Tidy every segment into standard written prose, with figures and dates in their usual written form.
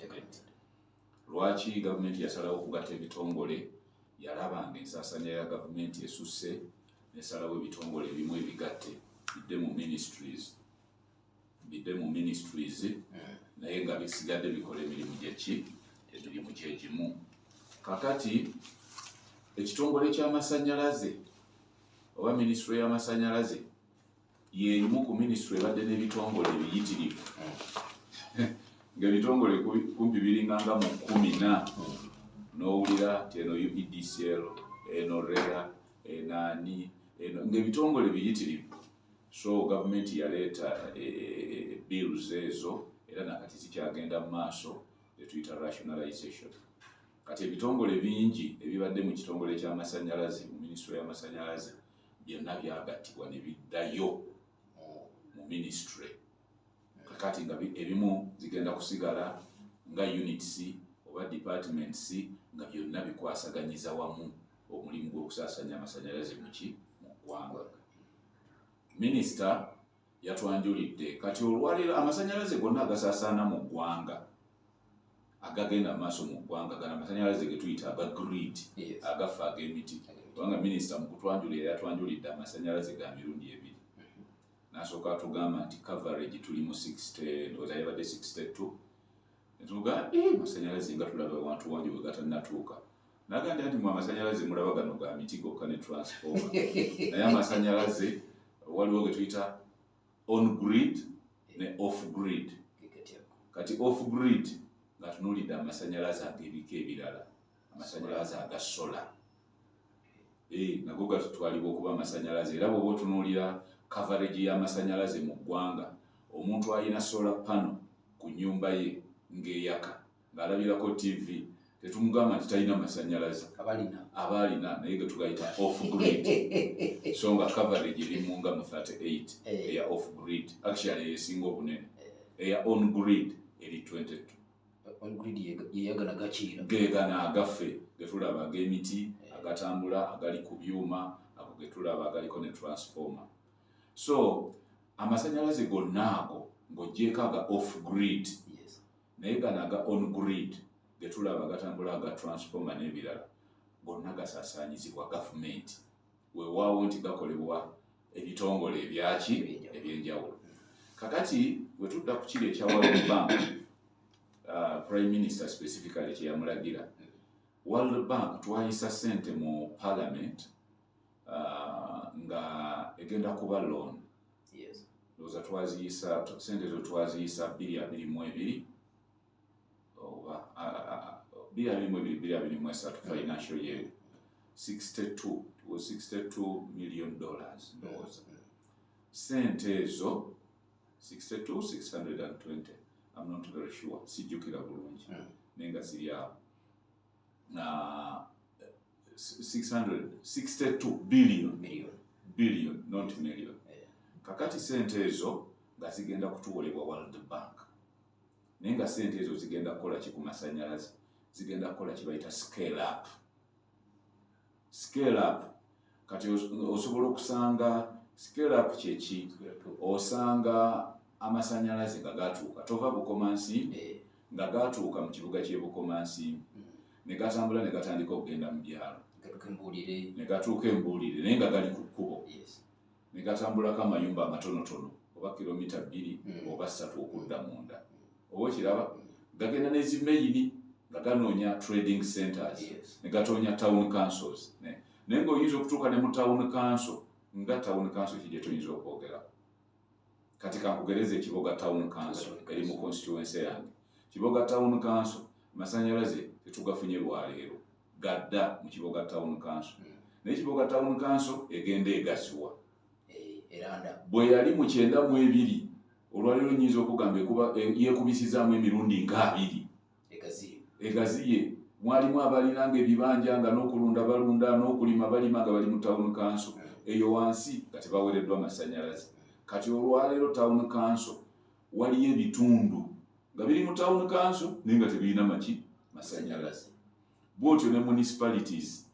gavumenti. Lwaki gavumenti yasalawo okugatta ebitongole? Yalabanga ensaasanya ya gavumenti esusse, nesalawo ebitongole ebimu ebigatte bidde mu ministries, naye nga bisigadde bikola emirimu gyeki? Emirimu gyegimu. Kakati ekitongole ky'amasanyalaze oba minisitule y'amasanyalaze yerimu ku minisitule ebadde n'ebitongole ebiyitirivu, ng'ebitongole kumpi biringanga mu 10. N'owulira ti eno UEDCL, eno RERA, enaani eno, ng'ebitongole biyitirivu. So gavumenti yaleeta bills ezo, era nakati zikyagenda mu maaso, etuyita rationalization. Kati ebitongole bingi ebibadde mu kitongole ky'amasanyalaze, mu minisitule y'amasanyalaze, byonna byagattibwa ne biddayo mu minisitule. Kakati nga ebimu zigenda kusigala nga units oba departments, nga byonna bikwasaganyiza wamu omulimu gw'okusaasanya amasanyalaze muki? Mu ggwanga. Minisita yatwanjulidde kati olwaleero amasanyalaze gonna agasaasaana mu ggwanga, agagenda maaso mu ggwanga, gano amasanyalaze ge tuyita aga grid, agafa ag'emiti. Kubanga minisita mu kutwanjulira yatwanjulidde amasanyalaze ga mirundi ebiri. Nasooka atugamba nti coverage tuli mu 60, ndowooza yabadde 62. Netuga masanyalaze nga tulaba wantu wangi we gatannatuuka. Nagambye nti mu amasanyalaze mulaba gano ga miti gokka ne transformer, naye amasanyalaze waliwo ge tuyita on grid ne off grid. Kati off grid ng'atunuulidde amasanyalaze ag'ebika ebirala, amasanyalaze aga solar, nago gatutwalibwa okuba amasanyalaze. Era bw'oba otunuulira coverage y'amasanyalaze mu ggwanga, omuntu alina solar panel ku nnyumba ye ng'eyaka ng'alabirako TV, tetumugamba nti talina masanyalaze. Abalina. Aba alina, naye ge tugayita off grid. So nga coverage erimu nga mu 38 eya off grid. Actually esinga obunene, eya on grid eri 22. On grid yeyagana gakiira. Gegana agaffe getulaba ag'emiti agatambula, agali ku byuma, ago getulaba agaliko ne transformer. So amasanyalaze gonna ago ng'oggyeko aga off grid, naye gano aga on grid getulaba agatambula, aga transformer n'ebirala, gonna gasaasaanyizibwa gavumenti. Weewaawo nti gakolebwa ebitongole ebyaki? Ebyenjawulo. Ebyenjawulo. Kakati bwe tudda ku kiri ekya World Bank, Prime Minister specifically kyeyamulagira World Bank, twayisa ssente mu parliament, nga egenda kuba loan. Ndowooza twaziyisa, sente ezo twaziyisa 2022 oba 2022, 2023 financial year, 62, it was $62 million. Ndowooza sente ezo 62, 620, I'm not very sure, sijjukira bulungi, naye nga ziri awo na 662 billion. Million. Billion, not million. Kakati sente ezo nga zigenda kutuwolebwa World Bank, naye nga sente ezo zigenda kukola ki ku masanyalaze? Zigenda kukola ki bayita scale up. Scale up, kati osobola okusanga scale up kyeki? Osanga amasanyalaze nga gatuuka, tova Bukomansimbi, nga gatuuka mu kibuga ky'e Bukomansimbi, ne gatambula ne gatandika okugenda mu byalo. Gatuuka Embuulire. Ne gatuuka Embuulire, naye nga gali ku kkubo, ne gatambulako amayumba amatonotono oba kilomita 2 oba 3 okudda munda. Oba okiraba gagenda n'ezimeyini nga ganoonya trading centers, ne gatoonya town councils. Naye ng'oyinza okutuuka ne mu town council, nga town council ki gye tuyinza okwogerako? Kati kankugereza Ekiboga Town Council eri mu constituency yange. Kiboga Town Council amasanyalaze tetugafunye lwaleero, gadda mu Kiboga Town Council, naye Kiboga Town Council egenda egaziwa. Eranda. Bwe yali mu 92, olwaleero nyinza okugamba yeekubisizaamu emirundi nga 20. Egaziye. Egaziye. Mwalimu abalinanga ebibanja nga n'okulunda balunda, n'okulima balima, nga bali mu town council eyo wansi nga tebaweereddwa masanyalaze. Kati olwaleero town council waliyo ebitundu nga biri mu town council naye nga tebirina maki? Masanyalaze. Bwotyo ne municipalities,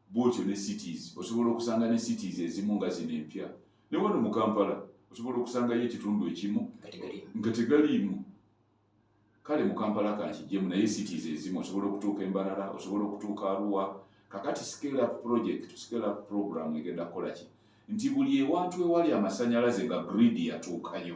bwotyo ne cities. Osobola okusanga ne cities ezimu nga zino empya, ne wano mu Kampala osobola okusangayo ekitundu ekimu nga tegalimu. Nga tegaliimu. Kale mu Kampala kankijjemu, naye cities ezimu osobola okutuuka Embalala, osobola okutuuka Arua. Kakati scale up project, scale up program egenda kukola ki? Nti buli ewantu ewali amasanyalaze nga grid yatuukayo,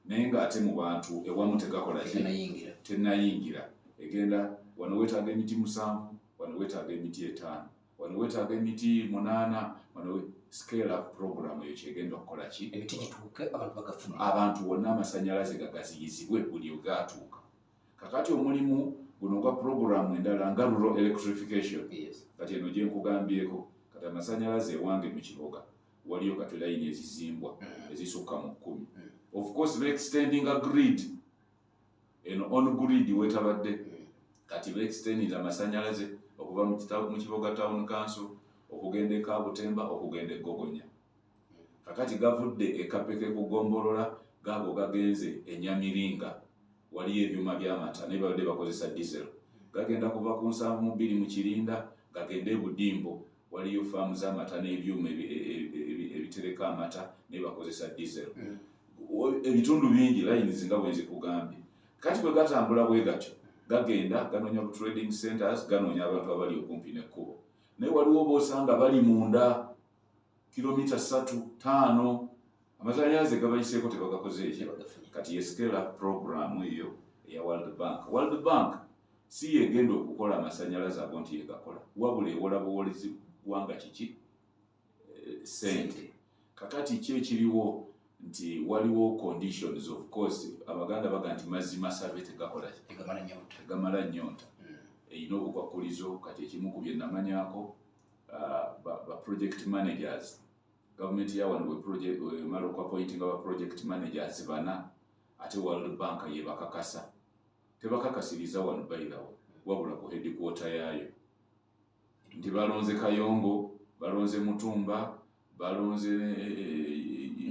naye ng'ate mu bantu ewamu tegakola ki? Tenayingira. Tenayingira. Egenda wano weetaaga emiti 7, wano weetaaga emiti 5, wano weetaaga emiti 8, wano scale up program eyo kyegenda okukola ki? Emiti gituuke, abantu bagafune. Abantu wonna amasanyalaze gagaziyizibwe buli wegatuuka. Kakati omulimu guno ogwa program endala nga rural electrification, kati eno gye nkugambyeko, kati amasanyalaze ewange mu Kiboga waliyo kati layini ezizimbwa ezisukka mu 10. Of course beextendinga grid eno, on grid wetabadde. Kati beextendinga amasanyalaze okuva mu Kiboga Town Council okugenda e Kabutemba, okugenda e Gogonya. Kakati gavudde e Kapeke ku Gombolola, gago gagenze e Nyamiringa, waliyo ebyuma by'amata naye babadde bakozesa diesel. Gagenda kuva ku 72 mu Kirinda gagende e Budimbo, waliyo faamu z'amata n'ebyuma ebitereka amata naye bakozesa diesel. Ebitundu bingi lines nga bwe nzikugambye. Kati bwe gatambula bwe gatyo, gagenda ganoonya ku trading centers, ganoonya abantu abali okumpi n'ekkubo, naye waliwo boosanga bali munda kilomita 3, 5, amasanyalaze gabayiseeko tebagakoze eki? Tebagafunye. Kati ye scale up program eyo eya World Bank. World Bank si yegenda okukola amasanyalaze ago nti yegakola, wabula ewola buwolezi ggwanga kiki? Sente. Kakati ki ekiriwo nti waliwo conditions. Of course Abaganda baga nti mazzi masabe tegakola ki? Tegamala nnyonta. Tegamala nnyonta. Erina obukwakkulizo. Kati ekimu ku bye namanyako, ba project managers, gavumenti ya wano bwemala okuappointinga ba project managers bana, ate World Bank yebakakasa. Tebakakasiriza wano by the way, wabula ku headquarter yaayo, nti balonze Kayongo, balonze Mutumba, balonze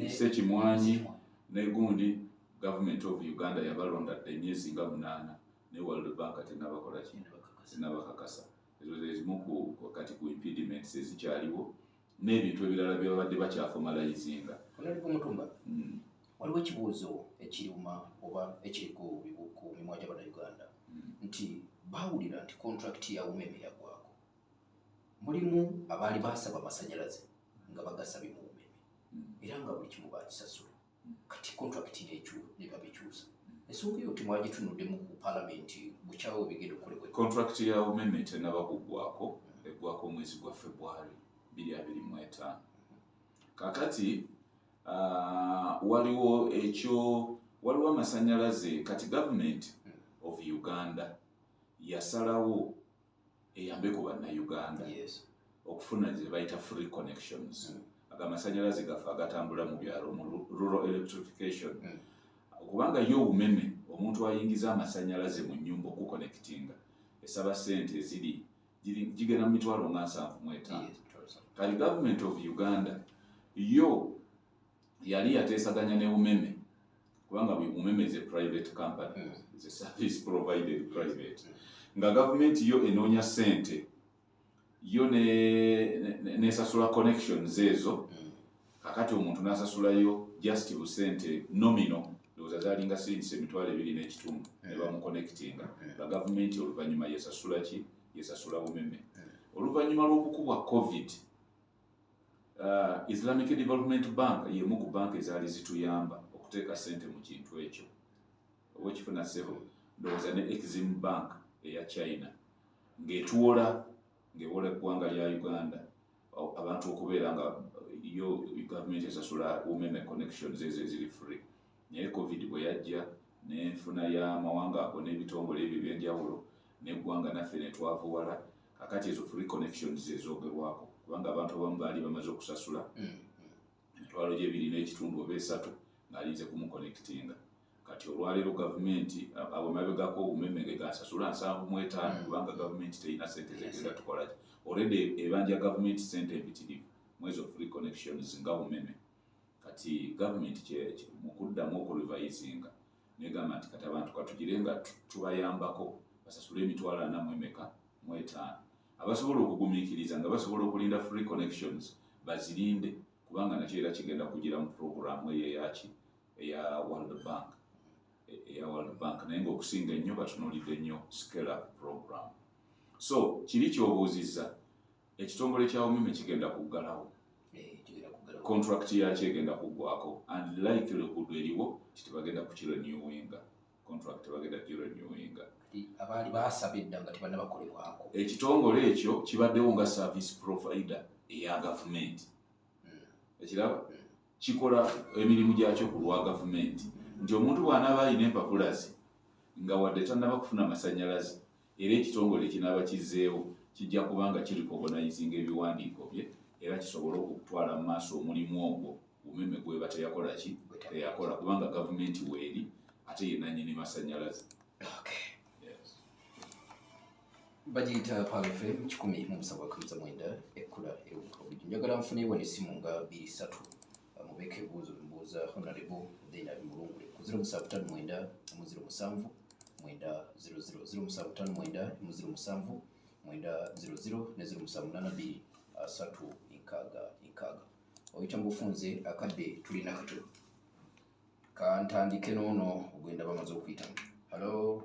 Sekimwanyi ne gundi. Government of Uganda yabalonda dda emyezi nga 8, ne World Bank tenabakola ki? Tenabakakasa. Ezo zezimu kati ku impediments ezikyaliwo n'ebintu ebirala byebabadde bakyaformalizinga. Honorable Mutumba, waliwo ekibuuzo ekiruma oba ekiri ku mimwa gy'Abannayuganda nti bawulira nti contract ya Umeme yaggwako. Mulimu abaali basaba amasanyalaze nga bagasabye mu Umeme era nga buli kimu bakisasula, kati contract ne babikyusa. Ensonga eyo temwagitunuddemu ku palamenti bukyawo bigenda okukolebwa? Contract ya Umeme tenaba kuggwako, eggwako omwezi gwa February 2025. Kakati waliwo ekyo, waliwo amasanyalaze. Kati government of Uganda yasalawo eyambe ku Bannayuganda okufuna ze bayita free connections, aga amasanyalaze gaffe agatambula mu byalo mu rural electrification, kubanga yo Umeme omuntu ayingiza amasanyalaze mu nnyumba okuconnectinga esaba sente eziri gigenda mu mitwalo nga 75. Kati government of Uganda yo yali yateesaganya ne Umeme, kubanga Umeme is a private company, is a service provided private, nga gavumenti yo enoonya sente yo nesasula connections ezo. Kakati omuntu n'asasulayo just busente nominal, ndowooza zalinga siringisa 2500, ne bamuconnectinga, nga gavumenti oluvannyuma yesasula ki? Yesasula Umeme. Oluvannyuma lw'okukubwa COVID, Islamic Development Bank yemu ku banka ezaali zituyamba okuteeka sente mu kintu ekyo, oba ekifuna sebo, ndowooza ne Exim Bank eya China ng'etuwola, ng'ewola eggwanga lya Uganda abantu okubeera nga yo gavumenti esasula Umeme connections ezo eziri free. Naye COVID bwe yajja n'enfuna y'amawanga ago n'ebitongole ebyo ebyenjawulo n'eggwanga naffe ne twavuwala, kakati ezo free connections ezoogerwako, kubanga abantu abamu baali bamaze okusasula 2500 oba 3000 ng'alinze kumuconnectinga. Kati olwaleero gavumenti abo mabegako Umeme ge gasasula 75, kubanga gavumenti terina sente zegenda tukolaki. Already ebanja gavumenti sente empitirivu mu ezo free connections nga Umeme. Kati gavumenti mu kuddamu okurevisinga negamba nti kati abantu katugire nga tubayambako basasule 400 mu emeka? Mu etaano. Abasobola okugumiikiriza nga basobola okulinda free connections bazirinde, kubanga nakyo era kigenda kugira mu programu eyo eyaki? Eya World Bank. eya World Bank, naye ng'okusinga ennyo batunuulidde nnyo scale up program. So kiri ky'obuuzizza, ekitongole kya Umeme kigenda kuggalawo, contract yakyo egenda kuggwako, and likelihood eriwo nti tebagenda kukirenewinga contract, tebagenda kugirenewinga. Abaali baasaba edda nga tebannabakolebwako. Ekitongole ekyo kibaddewo nga service provider eya gavumenti, ekiraba kikola emirimu gyakyo ku lwa gavumenti, nti omuntu bw'anaaba alina empapula ze nga wadde tannaba kufuna masannyalaze, era ekitongole kinaaba kizzeewo kijja kubanga kirecognizinga ebiwandiiko bye, era kisobole okutwala mu maaso omulimu ogwo Umeme gweba teyakola ki teyakola, kubanga gavumenti weeri ate ye nannyini masannyalaze. Bagiyita Pearl FM 107.9, ekkula ery'obukulu. Njagala nfuneewo n'essimu nga 23 mubeeko ebibuuzo bimubuuza Honorable, then abimulungule ku 0759 07 900, 0759 07 900 ne 0782 3 6 6. Oyita mu bufunze, akadde tulina katono, kantandike n'ono ogwenda bamaze okuyitamu. Hello.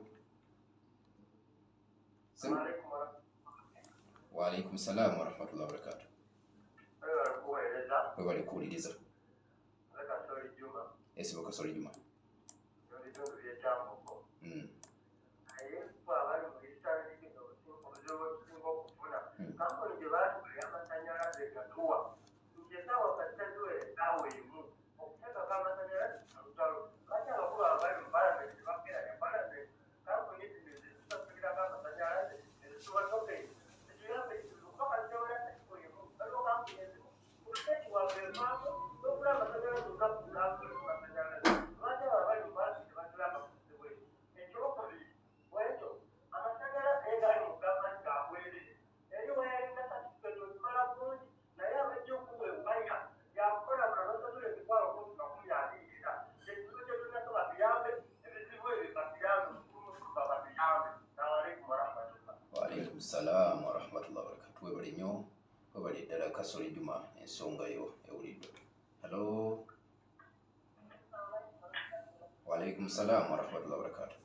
Waalaikum salaam warahmatullahi wabarakatu. Webale kuwuliriza. Ese Kasoli Juma. Kampuni gye baatuwa ey'amasannyalaze gatuwa nti essaawa kasita ziwera essaawa emu okuteekako amasannyalaze lutalo. Lwaki abakulu abali mu palamenti tebakeera ne palamenti kampuni zino ezitusasulirako amasannyalaze ezituwa tokeni zituyambe ekizibu, kuba kasita wera emu waliwo kampuni ezimu buluteki bwabwe evaamu n'okula amasannyalaze olunaku lulamba ku masannyalaze. Lwaki abo abali mu palamenti tebatuyamba ku kizibu ekyo? Ekyokubiri bwekyo, amasannyalaze gali mu gavumenti gabwerere, eri wayalinga certificate okimala bulungi, naye abajja okuwa ewaya yakukola bula nosasula 200,020. Era ekizibu kye tulinako, batuyambe ebizibu ebyo, batuyambe mutumba, batuyambe. Salaamu warahmatullah. Waalaikum salaam warahmatullahi wabarakatu. Webale nnyo, webale ddala Kasoli Juma, ensonga yo ewuliddwa. Hello. Waalaikum salaam warahmatullahi wabarakatu.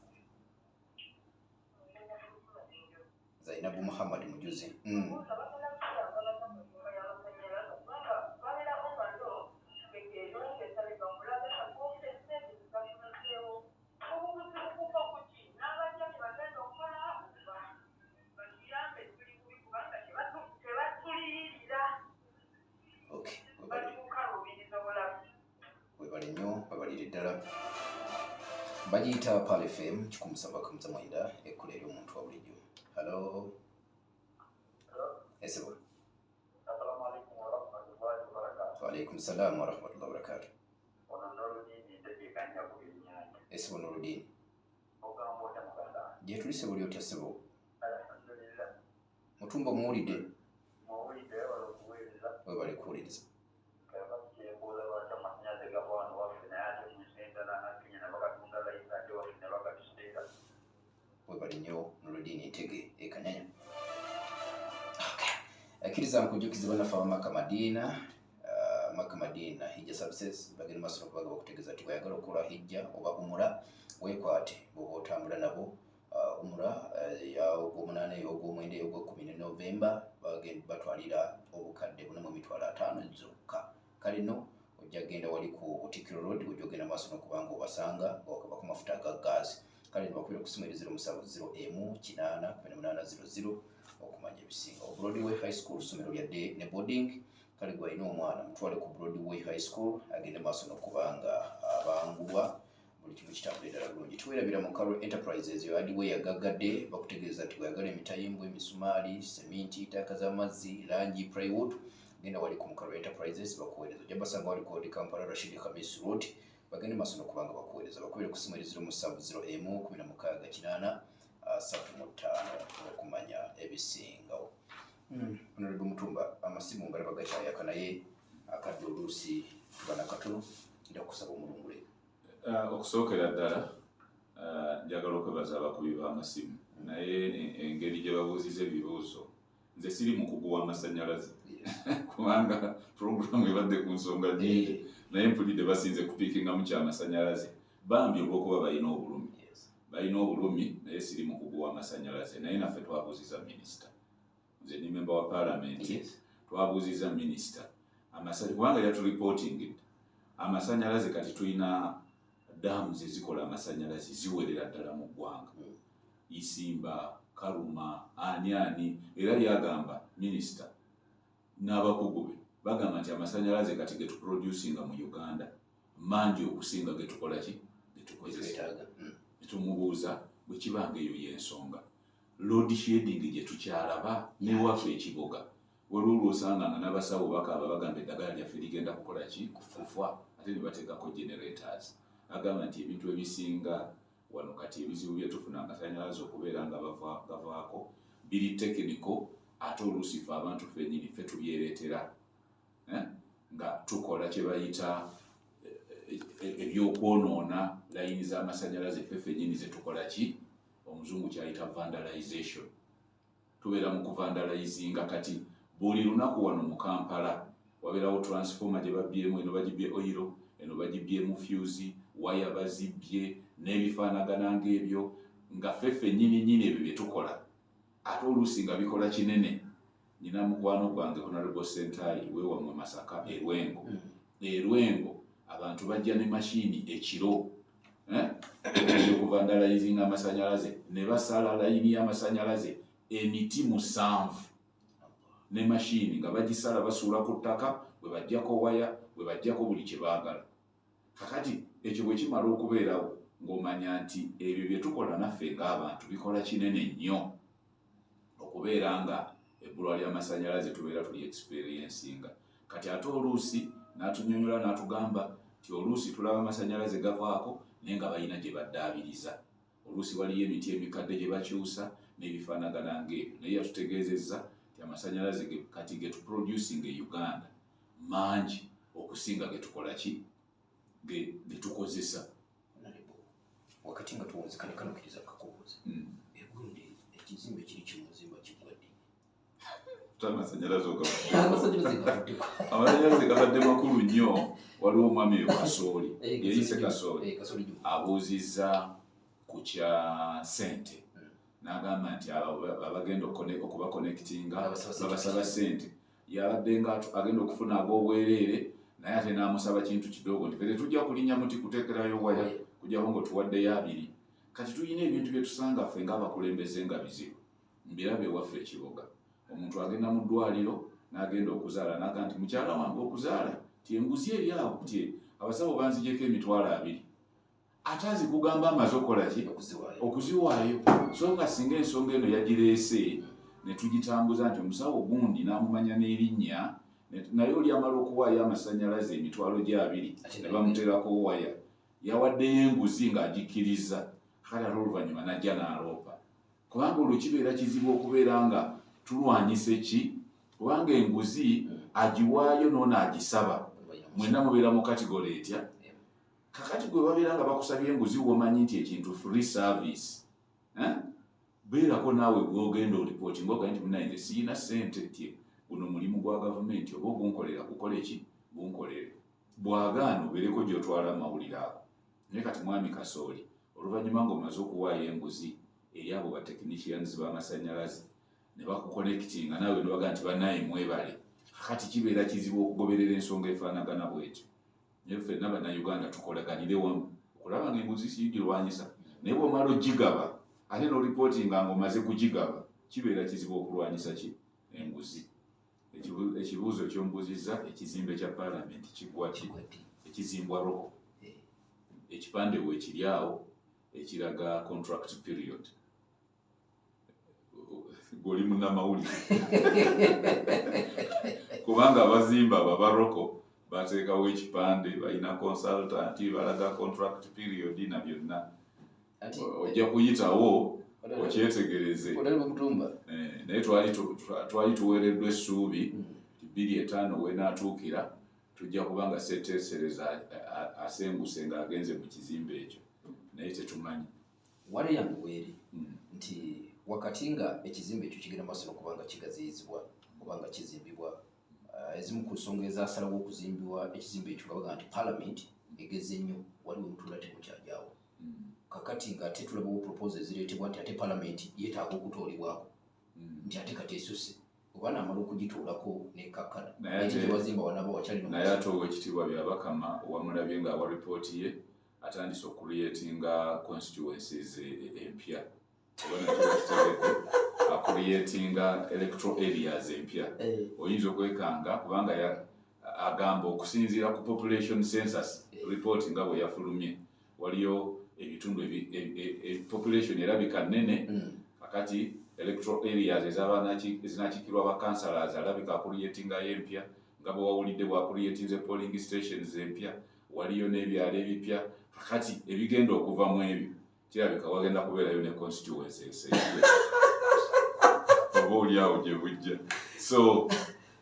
Zainabu Muhammad Mujuzi. Okay, webale, webale nnyo, webalire ddala. Bagiyita Pearl FM 107.9, ekkula ery'omuntu wa bulijjo. Hello. Esebo. Assalamu alaikum warahmatullahi wabarakatuh. Waalaikum salaam warahmatullahi wabarakatu. Ono Noludini ntegekanya ku byennyanja. Esebo Noludini. Ogamba otya muganda? Gye tuli sebo, oli otya sebo? Alhamdulillah. Mutumba muwulidde? Muwulidde, wala okuweereza. Webale kuwuliriza. Kakati kyembuuza, lwaki amasannyalaze gava wano waffe naye ate mu nsi endala nga Kenya ne bagatunda layisi, ate waffe ne bagatuseera? Webale nnyo Noludini Ntege ekanyanya. Okay. Akkiriza nkujjukize bannaffe abamaka Madiina, Maka Madina Hijja Services bagenda maaso n'okubaga bakutegeeza nti bw'oyagala okukola hijja oba umura, weekwate bw'oba otambula nabo. Umura ey'ogwomunaana, ey'ogwomwenda, ey'ogwekumi ne Novemba bagenda batwalira 450,000 zokka. Kale nno ojja kgenda wali ku Butikiro Road, ojja ogenda maaso n'okuba nga obasanga nga ku mafuta aga gaasi. Kale nibakubira ku simu eri 070 emu 8 18 00 okumanya ebisinga. Broadway High School ssomero lya day ne boarding. Kale gwalina omwana mutwale ku Broadway High School agende maaso n'okuba nga abangulwa, buli kimu kitambula ddala bulungi. Tuwerabira mu Carol Enterprises yo hardware yagaggadde, bakutegeeza nti bweyagala emitayimbwa, emisumaali, seminti, taaka z'amazzi, langi, plywood, genda wali ku Carol Enterprises bakuweereza. Ojja basanga wali ku Kampala Rashid Khamis Road. Bagende maaso n'okuba nga bakuweereza. Bakubire ku simu eri 070 emu 16 35 okumanya ebisingawo. Honorable Mutumba, amasimu ngalaba gakyayaka, naye akadde oluusi tuba nakatono, nja kusaba omulungule. Okusookera ddala njagala okwebaza abakubi b'amasimu, naye engeri gye babuuziza ebibuuzo, nze siri mukugu w'amasannyalaze kubanga puroguramu ebadde ku nsonga nyingi, naye mpulidde basinze kupiikingamu kyamasannyalaze. Bambi olw'okuba balina obulumi. Balina obulumi, naye siri mukugu w'amasannyalaze, naye naffe twabuuziza minisita. Nze ni member wa parliament. Twabuuziza minisita kubanga yatureportingidde amasannyalaze. Kati tulina dams ezikola amasannyalaze ziwerera ddala mu ggwanga, Isimba, Karuma, ani ani. Era lyagamba minisita n'abakugu be bagamba nti amasannyalaze kati getuproducinga mu Uganda mangi okusinga getukola ki, getukozesa. Netumubuuza bwe kibanga eyo y'ensonga, load shedding gye tukyalaba newaffe ekiboga, waliwo lwosanga nga n'abasawo bakaaba, bagamba eddagala lyaffe ligenda kukola ki, kufa, ate ne bateekako generators. Agamba nti ebintu ebisinga wano kati ebizibu byetufuna amasannyalaze okubeera nga gavaako biri technical, ate oluusi ffe abantu ffennyini ffe tubyereetera, nga tukola kye bayita ebyokwonoona layini z'amasannyalaze ffe ffennyini zetukola ki, omuzungu kyayita vandalization. Tubeera mu kuvandalizinga. Kati buli lunaku wano mu Kampala wabeerawo transformer gye babbyemu, eno bagibbye oil, eno bagibyemu fuse, waya bazibbye n'ebifaanagana ng'ebyo, nga ffe ffennyini nnyini ebyo bye tukola, ate oluusi nga bikola kinene. Nina mukwano gwange Honorable Sentayi weewamwe Masaka Erwengo. Erwengo abantu bajja ne mashini ekiro okuvandalizinga amasanyalaze, ne basala layini y'amasanyalaze emiti 7 ne mashini, nga bagisala basuula ku ttaka, bwe bajjako waya, bwe bajjako buli kye baagala. Kakati ekyo bwe kimala okubeerawo, ng'omanya nti ebyo bye tukola naffe ng'abantu bikola kinene nnyo okubeera nga ebbulwa ly'amasanyalaze tubeera tuli experiencinga. Kati ate oluusi n'atunyonyola n'atugamba nti oluusi tulaba amasanyalaze gavaako, naye nga balina gye baddaabiriza, oluusi waliyo emiti emikadde gye bakyusa n'ebifaanagana ng'ebyo. Naye yatutegeezezza nti amasanyalaze kati ge tuproducing e Uganda mangi okusinga ge tukola ki, ge tukozesa. Wakati nga tuwunzika, nekanukiriza kakubuuza, egundi ekizimbe kiri kimuzimba kiggwa ddi? Amasanyalaze gabadde makulu nnyo. Waliwo omwami oyo Kasooli, yeyise Kasooli, abuuzizza ku kya ssente, n'agamba nti abagenda okubaconnectinga babasaba ssente. Yabadde nga agenda okufuna ag'obwereere, naye ate n'amusaba kintu kidogo nti ffe tetujja kulinnya muti kuteekerayo waya kujjako ng'otuwaddeyo 2. Kati tulina ebintu bye tusanga ffe ng'abakulembeze nga bizibu. Mbiraba ewaffe ekiboga, omuntu agenda mu ddwaliro n'agenda okuzaala, n'agamba nti mukyala wange okuzaala ti enguzi eri awo, ti abasawo banzigyeko 20,000, ate azikugamba amaze okukola ki, okuziwaayo. So nga singa ensonga eno yagireese ne tugitambuza nti omusawo gundi n'amumanya n'erinnya, naye oli amala okuwaayo amasannyalaze 20,000 ne bamuteerako waya, yawaddeyo enguzi ng'agikkiriza. Kale ate oluvannyuma n'ajja n'aloopa, kubanga olwo kibeera kizibu okubeera nga tulwanyisa eki, kubanga enguzi agiwaayo n'ono agisaba, mwenna mubeera mu category etya? Kakati gwe babeera nga bakusabye enguzi, womanyi nti ekintu free service, beerako naawe gwogenda oripooti ngaogaye nti munaye nze siyina ssente, tye guno mulimu gwa gavumenti, oba ogunkolera kukola eki, gunkolere. Bw'agaana obeereko gy'otwala amawulire ago. Naye kati mwami Kasooli, oluvannyuma ng'omaze okuwaayo enguzi eri abo ba technicians b'amasannyalaze ne bakuconnectinga, naawe nebagaa nti bannaye mwebale, kakati kibeera kizibu okugoberera ensonga efaanagana bwetyo. Naye ffenna Bannayuganda tukolaganire wamu okulaba nga enguzi sigirwanyisa. Naye bw'omala ogigaba ate n'oripootinga ng'omaze kugigaba, kibeera kizibu okulwanyisa ki, enguzi. Ekibuuzo kyombuuzizza, ekizimbe kya paalamenti kiggwa ki, ekizimbwa Roko, ekipande weekiri awo ekiraga contract period. Goli munnamawulire, kubanga abazimba abo abaroko bateekawo ekipande, balina consultant, balaga contract period na byonna. Ojja kuyitawo okyetegereze. Naye twali tuweereddwa essuubi ti 2005 wenaatuukira tujja kubanga seteesereza asenguse ng'agenze mu kizimbe ekyo, naye tetumanyi. Wale yange weeri nti wakati nga ekizimbe ekyo kigenda maaso n'okuba nga kigaziyizibwa oba nga kizimbibwa, ezimu ku nsonga ezasalawo okuzimbibwa ekizimbe ekyo nga bagamba nti parliament egeze nnyo, waliwo mutuula temukyajaawo. Kakati nga ate tulabawo proposal ezireetebwa nti ate palamenti yeetaaga okutoolebwako, nti ate kati esusse oba naamala okugituulako nekkakkana Naye eri gye bazimba wanaba wakyali. Naye ate Owekitiibwa Byabakama wamulabye ng'awa ripooti ye, atandise okucreatinga constituencies empya, oba nakyo bakitegedde, acreatinga electoral areas empya. Oyinza okwekanga kubanga agamba okusinziira ku population census report nga bwe yafulumye, waliyo ebitundu population erabika nnene. Kakati electoral areas ezinakiikirwa ba councillors alabika acreatingayo empya, nga bwe wawulidde bwacreatinze polling stations empya, waliyo n'ebyalo ebipya. Kakati ebigenda okuva mu ebyo kirabika wagenda kubeerayo ne constituencies empya oba oliawo gye bujja. So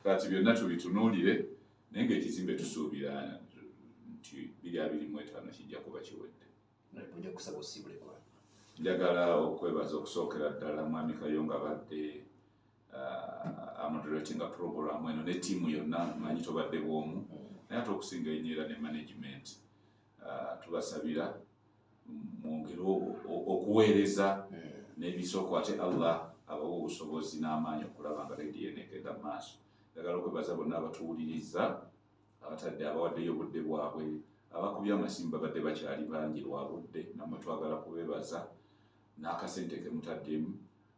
kati byonna tubitunuulire, naye ngaekizimbe tusuubira nti 2025 kijja kuba kiwedde. Ojja kusaba osiibule gwanga. Njagala okwebaza okusookera ddala Mwami Kayonga abadde amoderatinga program eno ne ttiimu yonna. Manyi tobadde bwomu, naye ate okusinga ennyo era ne management. Tubasabira mwongere okuweereza n'ebisoko, ate Allah abawa obusobozi n'amaanyi okulaba nga rediyo eno egenda mu maaso. Njagala okwebaza bonna abatuwuliriza, abatadde abawaddeyo obudde bwabwe, abakubye amasimu babadde bakyali bangi lwa budde, nammwe twagala kubebaza n'akasente ke mutaddemu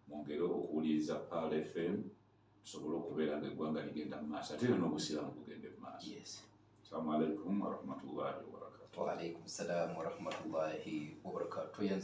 mwongere okuwuliriza Pearl FM, tusobole okubeera nga eggwanga ligenda mu maaso, ate era n'obusiraamu bugende mu maaso. Assalamu alaikum warahmatullahi wabarakatu. Waalaikum salam warahmatullahi wabarakatu. Toyanza.